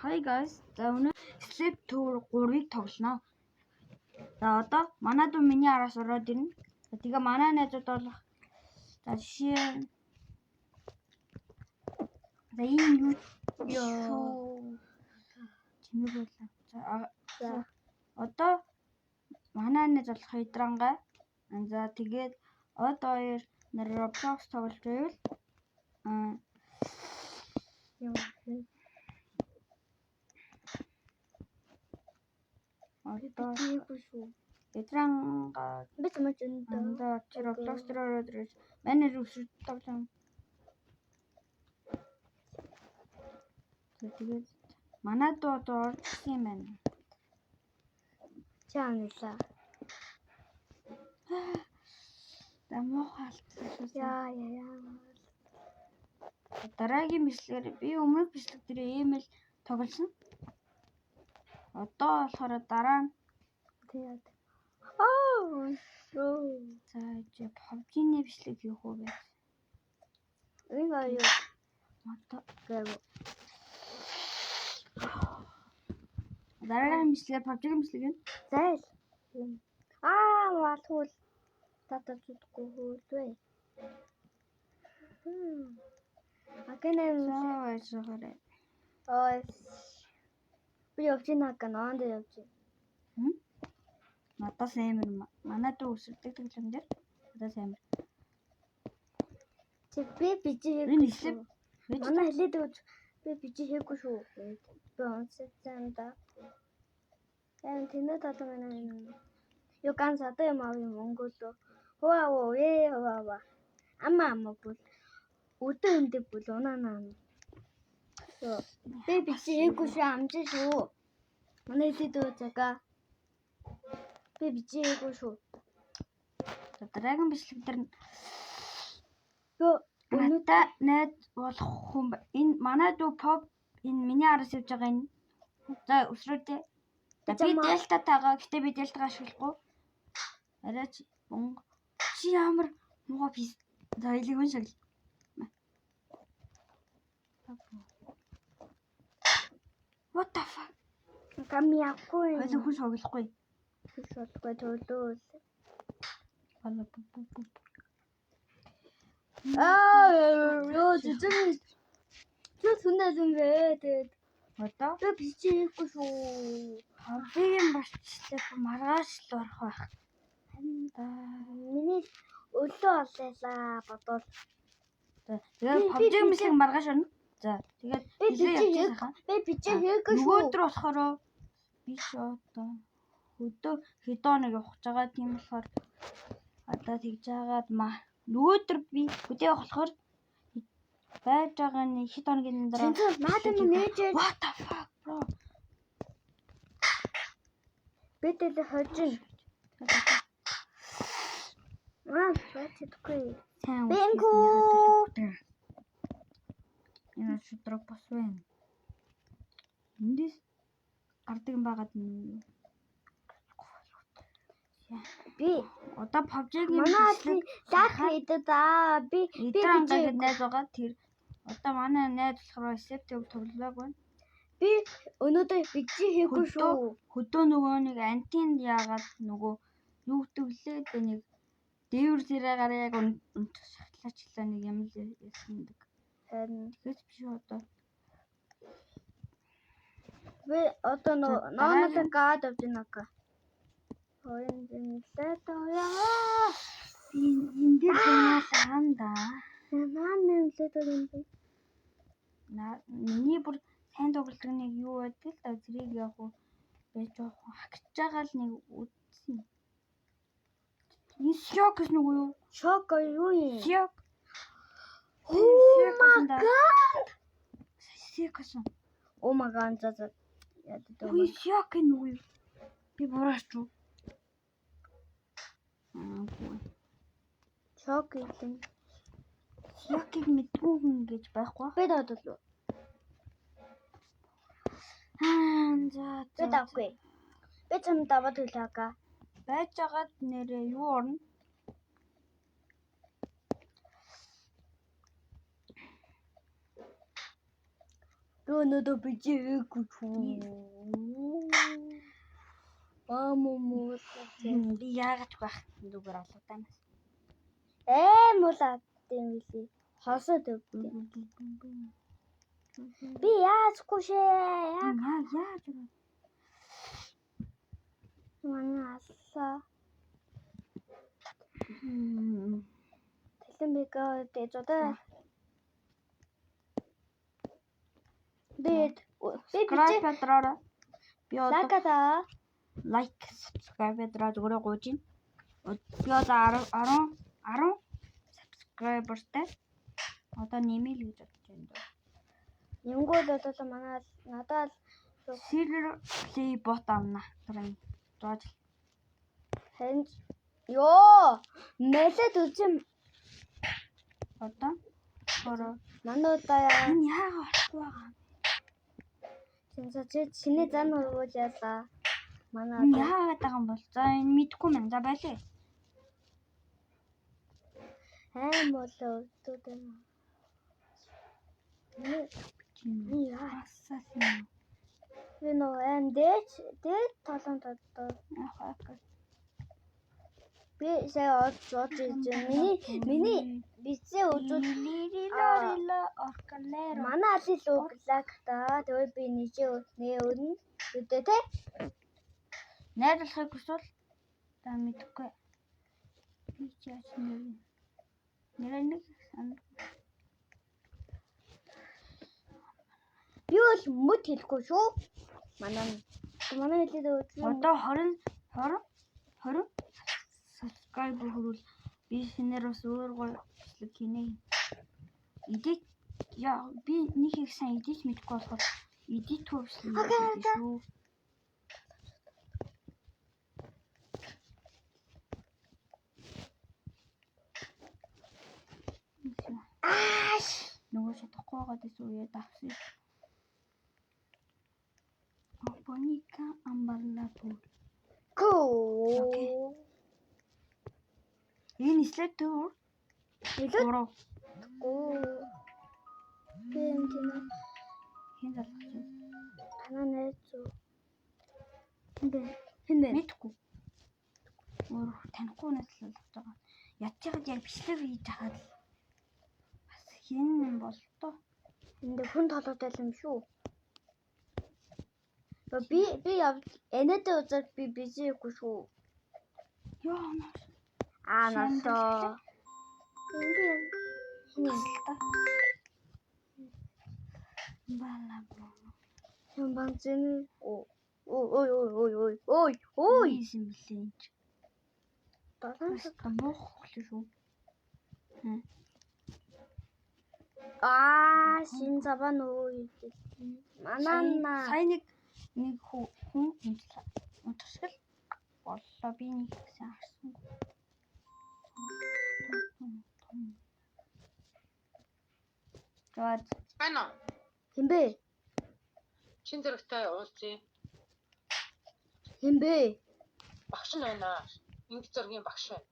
Hi guys. За өнөө Sleep Tour 3-ыг тоглоно. За одоо манай дүү миний араас ороод ирнэ. За тэгээ манай найзууд болох. За жишээ За энэ юу Йоо. Чимээг байлаа. За За. одоо манай найз болох Хайдрангай. За тэгээд од хоёр нар Roblox тоглож байвал аа Юм. одоо Бигүй шүү. Хайдранга Би чамайг өндөө. андаа чи Roblox дээр ороод ирж манай өсөж тоглоом. За тэгээд манай дүү одоо орж ирсэн юм байна. Чи амлаа. За муухай алдсан шүү. Яа яа яа. Дараагийн бичлэгээр би өмнөх бичлэг дээр ийм л тоглосон. Одоо болохоор дараа нь Тэгээд. Аа. Шүү. за чи PUBG-ний бичлэг хийх үү бэ? Энэ аюу Одоо гэв. дараагийн бичлэгээр PUBG-ийн бичлэг юм. Зайл. Юм. Аа, валхуул. Тата зүтгэхгүй хөөлвэ. Хм. Акана За баярлалаа. оо. Би явж байна гэнэ дээр явж байна. Хм? Надаас амар манай дүү өсөрдөг тоглоом дээр надаас амар. Чи би бижи Энэ хийхгүй слеп шүү. Манай хэлээд өгч би бижи хийхгүй шүү. Би онцлсан да. Энэ тэнэ талан байна. Юу ганц одоо юм аав юм өнгөлөө. Хуваа уу ээ хуваа хуваа. Ама ама бүл. Өдөө өндөө бүл унаа наа. Шүү. Би бижи хийхгүй шүү амжин шүү. Манай хэлээд өгч зага. Би бижи хийхгүй шүү. За дараагийн бичлэг дээр Би өнөөдөр надад найз болох хүн энэ манай дүү pop энэ миний араас явж байгаа энэ. За өсрөөдэй. За би Жамаа. дельта тагаа гэтээ би дельтагаа ашиглахгүй. Арайч бонго. Чи ямар муухай пис. За илэг хүн шагл. What the fuck? гам явахгүй. Хоёул хүн шоглохгүй. Шоглохгүй төлөөл. Бала бу бу бу. Аа ёо зүзэн. Чи сүндэл юм бэ тэгээд Одоо би бичиж хийхгүй шүү. PUBG-ийн барчлаа маргааш л орох байх. Да. Миний өлөө оллаа бодвол. За тэгээд Би- PUBG би мэслэг маргааш орно. За тэгээд Би нилээ бичиж явчих сайхан. Би бичиж хийхгүй шүү. Нөгөөдөр болохоор биш одоо хөдөө хэдэн хоног явах гэж байгаа тийм болохоор одоо тэгж жагаад ма нөгөөдөр би хөдөө явах болохоор байж байгаа нэг хэд хоногийн дараа Цэнцэн наад юм нээжээ. What the fuck bro? Би дэлээ хожин. Аа бач чадахгүй. Сайн Бинго! Энэ шудраг бос байна. Эндээс гардаг юм байгаад нь. Би Одоо PUBG-ийн манай бичлэг лак хийдэг аа би би Эдгээр бичиж гэдэг найз байгаа тэр одоо манай найз болохоор Sleep тоглоог байна. би өнөөдөр бичиж хийхгүй шүү. Хөдөө нөгөө нэг антинд яагаад нөгөө юу гэдэг лээ дээ нэг дээвэр зэрэгаар яг унтчлаачлаа нэг юм л ясандаг. Харин Тэгэхээс биш одоо би одоо нөө За, нормал дараагийн- гад авч байна ка. Хоёрын зэмлээ тоёа. би энэ дээр сунаалаа да. Наа нэмлээ юм би. Миний бүр сайн тоглодог нэг юу байдаг л да зэрэг яг уу байж жоохон хагч байгаа л нэг үдсэн. Энэ шок гэсэн үг юу? Шок юу юм? Шок. Oh my god. Шок гэсэн. Oh my god за за. Яа Үгүй шок гэх үг юу? Би бураач уу? Аа үгүй. Шок юм. Шокийг мэдгүй хүн гэж байхгүй. Би доодлоо. Аа за Би за. давгүй. Би чам даваад өглөө ка. Байж байгаад нэрээ юу орно? Би өнөөдөр бичээгүй шүү. Аа муу. Би яагаад ч байх зүгээр алгадаа юм. Ээ муулаад юм билий. Хосоо төвдөө. Би яачгүй шээ. Яг Яаж вэ? манай аллаа. Тэлэн бэгээ дэж одоо. Би Subscribe дараарай. Би одоо лайката лайк, subscribe дараа зүгээр гуйж байна. Би одоо 10 10 subscriberтай. Одоо нэмээ л гэж бодож байна дөө. Нэмгүүд бол манай надад Silver play bot авна. Тэр юм. Зааж. Харин ёо мэлэд үзэн Одоо хороо манай удаа яа. Энэ яагаад орохгүй байгаа юм? Чинсаа чи чиний зан ургуул ялаа. Манай Энэ яагаад байгаа юм бол? За энэ мэдэхгүй мэн. За байлээ. Аим болоо өвдөд юм. Миний яа. Асаас юм. Би нөө аим дээч дээд толон тоддоо. Яг Би сая олж олж ирж байна. Миний бицээ үзүүл Лирилорило оркалеро. манай алил үг лайк та. Тэгээ би нэжээ нэ өрнө. Үдэ тэ. Найруулахыг хүсвэл та мэдэхгүй. Би ч яаж нэр. Нэр нэг санал. Би бол мөд хэлэхгүй шүү. Манай манай хэлээд үзсэн. Одоо 20 20 20 subscribe хүрвэл би шинээр бас өөр гоё бичлэг хийнэ. Edit яа би нэг их сайн edit мэдэхгүй болохоор edit бичлэг хийдэг шүү. Ааш. Нөгөө чадахгүй байгаа дэс үеэд авсан. Абоника амбарла пул. Күү. Энэ слайд төр Илүү 3 гүү. Би юм тийм хэн залгах чинь танаа найз уу. Хин бэ? Хин бэ? мэдэхгүй. Өөр танихгүй нас л болж байгаа. Ядчихад яг бичлэг хийж хахад л бас хэн юм бол тоо. Энд хүн толгойтой юм шүү. Би би явж энэдээ үзээд би бизээгүй шүү. Йоо наа. Аа насоо. Би хин Тасалта. Бала бала. юм банзэн ой ой ой ой ой ой ой юм бэлээ энэ ч. Долоон Бас муух хөглөө шүү. Аа шин забан өө. Манана. Сая нэг нэг хүн унтаршил боллоо. Би нэг гэсэн харсангүй. За Байна уу? Хин бэ? Чин зэрэгтэй уулзъя. Хин бэ? Багш нь байна. Инг зэргийн багш байна.